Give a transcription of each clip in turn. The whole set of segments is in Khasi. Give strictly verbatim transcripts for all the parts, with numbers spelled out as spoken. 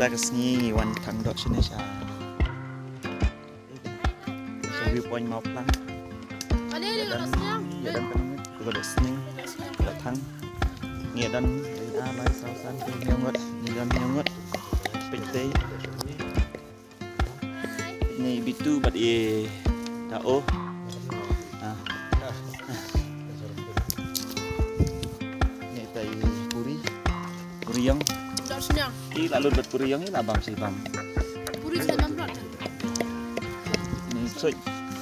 Ta ka sngi ngi wan thang doh shane sha, sha view point Mawphlang. Ïa don, ïa don ka nongmit, ka doh sning, ka doh thang. Ngi don, ïa don lai saw san, hynñiew ngut, ngi don hynñiew ngut. Peit te. Ni Bitu bad i Da O. Ah. Ni tai Puri. Puri Yong. Doh sniang. I la lut bad Puri Yong i la bam si bam. Puri sa bam rot. Ni suit,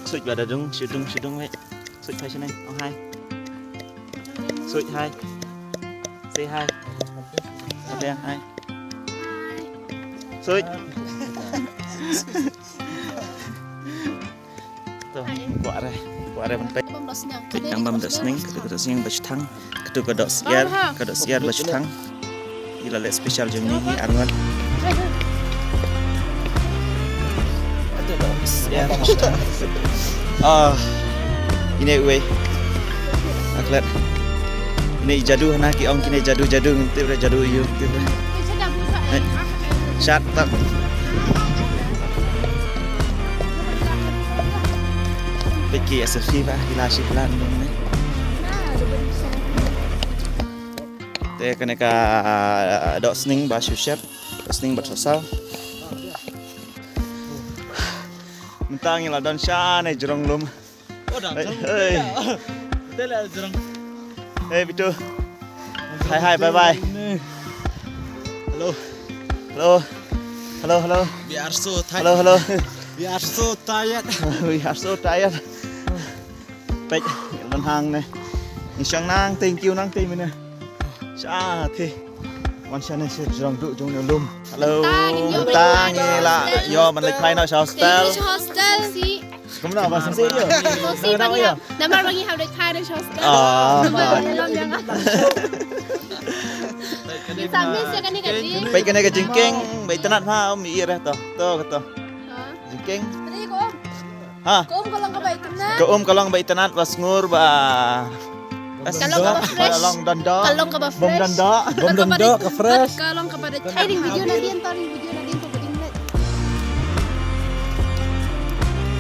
suit bad da dung, shidung, shidung wei. Suit hai sini. Oh hai. Suit hai. Say hi. Kata yang hai. Suit. To, kwah re, kwah re ban peit. Bam doh sniang. Peit tang bam doh sniang, kata ka doh sniang ba shu thang, kata ka doh syiar, ka doh syiar ba shu thang. Ila leh special jong ngi hi arngot. Kata doh syiar ba shu thang. Ah, ine uwei. Aklet. Ine jadu hana ki ong kine jadu jadu ngi tip re jadu yu tip re. Shat tak. Peit ki ïa selfie ba ki la shi plan dong ne. Te kane ka, ah, doh sning ba shu shet, doh sning ba shu saw. Mynta ngi la don shane jrong lum. Oh, dang jrong. Hey. Te la jrong. Hey Bitu. Hi hi bye bye. Hello. Hello. Hello hello. We are so tired. Hello hello. We are so tired. We are so tired. Peit, nang hang ne. Nang shong nang thank you nang te mine. Sha the. Wan shane sha jrong duh jong ne lum. Hello. Mynta ngi la ïoh ban leit phai noh sha hostel. Hostel. Kumno ba sngewsih ïa. Namar ba ngi hap leit phai noh sha hostel. Ah. Peit kane ka jingkieng ba itynnad ha um ïa re to. To ka to. Jingkieng. Ha. Ka um ka long kaba itynnad. Ka um ka long ba itynnad ba sngur ba. Ka long kaba fresh. Ka long don doh. Ka long kaba fresh. Bym don doh. Bym don doh ka fresh. Ka long kaba da. Ai ring video nadien to ring video nadien to ba ding leh.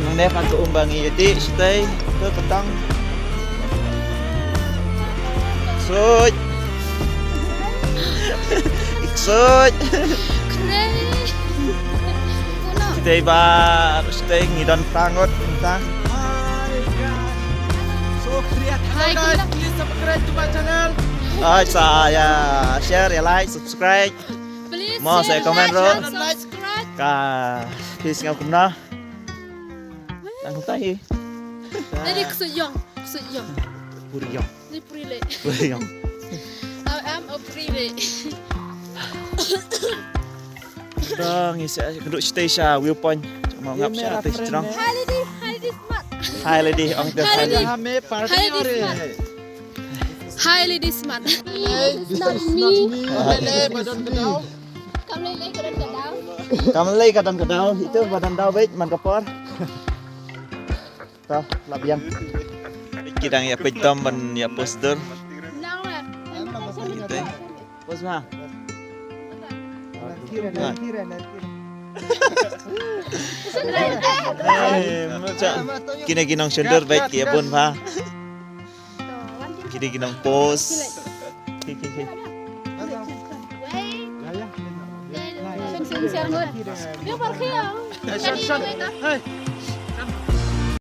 Nang ne pat ka um ba ngi ïa dih shatei to tang. Suit. Suit. Shatei ba shatei ngi don phra ngut mynta. Hi guys, please subscribe to my channel. Ai sa ïa share ïa like subscribe. Mo sa comment ro. Ka please ngam kumna. Nang kumta hi. Tadi ksut yong, ksut yong. Puri yong. Ni puri le. Puri yong. I am a puri le. Dang ïa sa kynduh shatei sha viewpoint. Mo ngap sha te strong. Hi lady, hi lady smart. Hi lady, ong te hi lady. Hi lady smart. Hi lady smart. This is not me. Hi lady smart. Kam lei lei ka don ka daw. Kam lei ka don ka daw. Itu ba don daw beit man ka por. Ta la biang. Ki dang ïa peit dom ban ïa post dur. Post ma. Kine ki nong shondur beit ki ïa bun ma. Kine ki nong post. Ki ki ki. Hey.